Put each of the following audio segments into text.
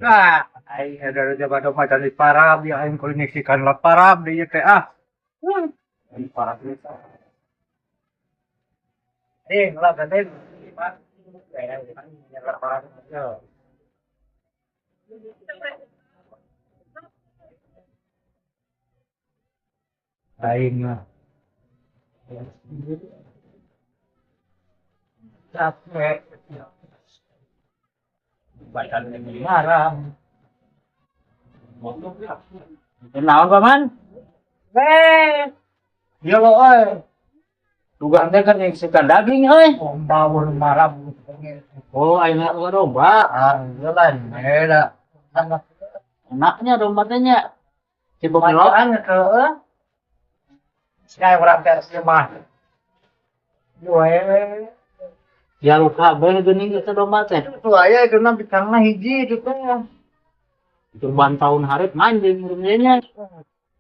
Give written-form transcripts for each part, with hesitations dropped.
Ah, aing ada coba domba dari parab ya, aing koneksikan lah parab di teh ah. Aing parab bisa. Eh, lah ganden. Parab. Aing mah. Capek. Badan ini marah. Naon, Paman? Eh, Iya lo, euy. Dugaan teh kan nyingsikan daging euy. Domba mun marah. Oh, ayeuna mah domba. Ah, jalan. Eh, dah. Enaknya domba teh nya. Sibuk lo. Bacaan ke Saya orang teh mah. Dua. Ya lu kabeh geuning eta domba teh. Itu aya geuna bikangna hiji itu teh. Kurban tahun hareup manjing nya.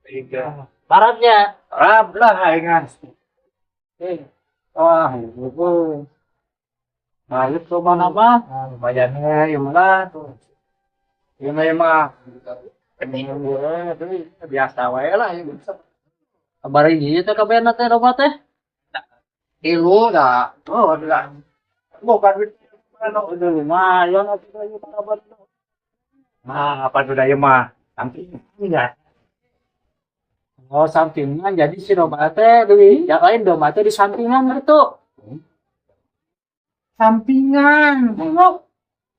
Tiga. Baratnya. Rab lah aing. Eh. Wah, itu. Balik ke mana apa? Ah, lumayan ya, ieu mah tuh. Ieu mah mah pening gue biasa wae lah ieu. Kabar hiji teh kabehna teh domba teh. Tilu dah. Oh, dah. Bukan duit. Udah lumayan atuh ieu kabar. Nah, apa sudah ieu mah? Samping ya. Oh, sampingan, jadi si domba teh di yang lain domba teh di sampingan gitu. Sampingan.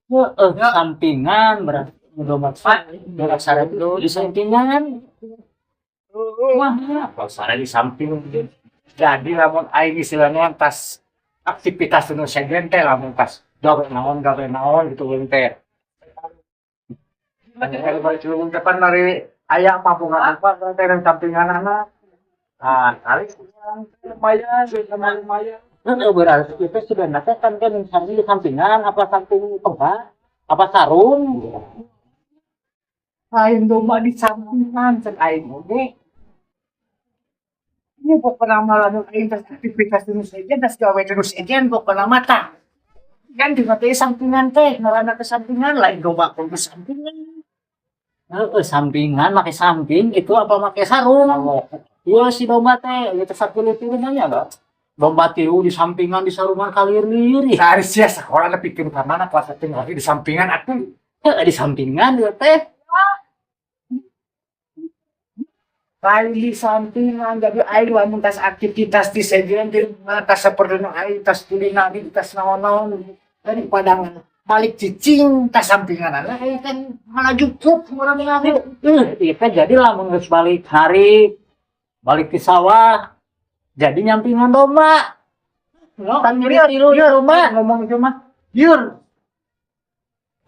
Heeh, sampingan berarti domba domba sare itu di sampingan. Wah, apa sare di samping. Jadi lamun aing istilahnya tas aktivitas nu sejen teh lamun tas gawe naon gitu geuning teh. Kalau balik depan dari ayah pampungan apa teh dan sampingan anak. Nah, kali lumayan, lumayan. Heeh, berarti itu sudah nanti kan kan samping di sampingan apa samping tempat apa sarung. Lain domba di sampingan cek aing oge. Ini pokoknya malah aing tas aktivitas nu sejen, tas gawe nu sejen pokoknya mata. Kan juga teh sampingan teh, ngaranna ke sampingan, lain domba pun ke sampingan. Heeh, sampingan make samping itu apa make sarung? Iya si domba teh itu sakieu nanya enggak? Domba tilu di sampingan di sarungan kalir-lir. Sehari sia sekolah nepikeun ka mana kelas satu lagi di sampingan atuh. Heeh, di sampingan dia teh. Lain di sampingan, jadi aing lamun tas aktivitas di sejen di mana tas seperti aing tas kulinari tas naon-naon daripada balik cicing tas sampingan aing kan malah cukup orang ngaku. Itu jadi lamun geus balik hari balik ke sawah jadi nyampingan domba. Kan jadi tilu di domba. Ngomong cuma liur.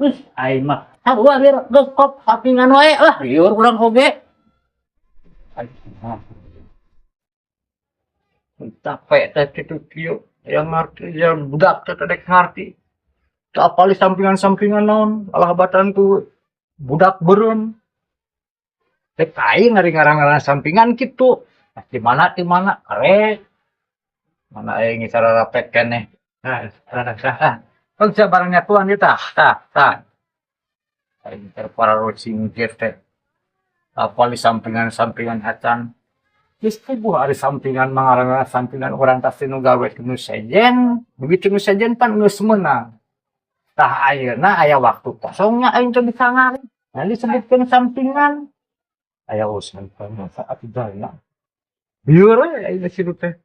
Wih, aing mah sarua liur geus kop sampingan wae lah liur urang oge. Capek teh kitu kieu yang ngerti yang budak teh dek ngerti. Apali sampingan-sampingan naon alah batan ku budak beureum. Dek aing ngari ngarang-ngarang sampingan kitu. Di mana di mana karek. Mana aing cara rapet keneh. Nah, rada sah. Kan sia barangnya tuan ieu tah, tah, tah. Aing teh para rocing teh. Apali sampingan-sampingan acan. Geus puguh ari sampingan mangarang sampingan urang tas nu gawe nu sejen, begitu nu sejen pan geus meunang. Tah ayeuna aya waktu kosongnya aing teh bisa ngari. Nah disebutkeun sampingan. Aya urusan saat dana. Bieu we aing situ teh.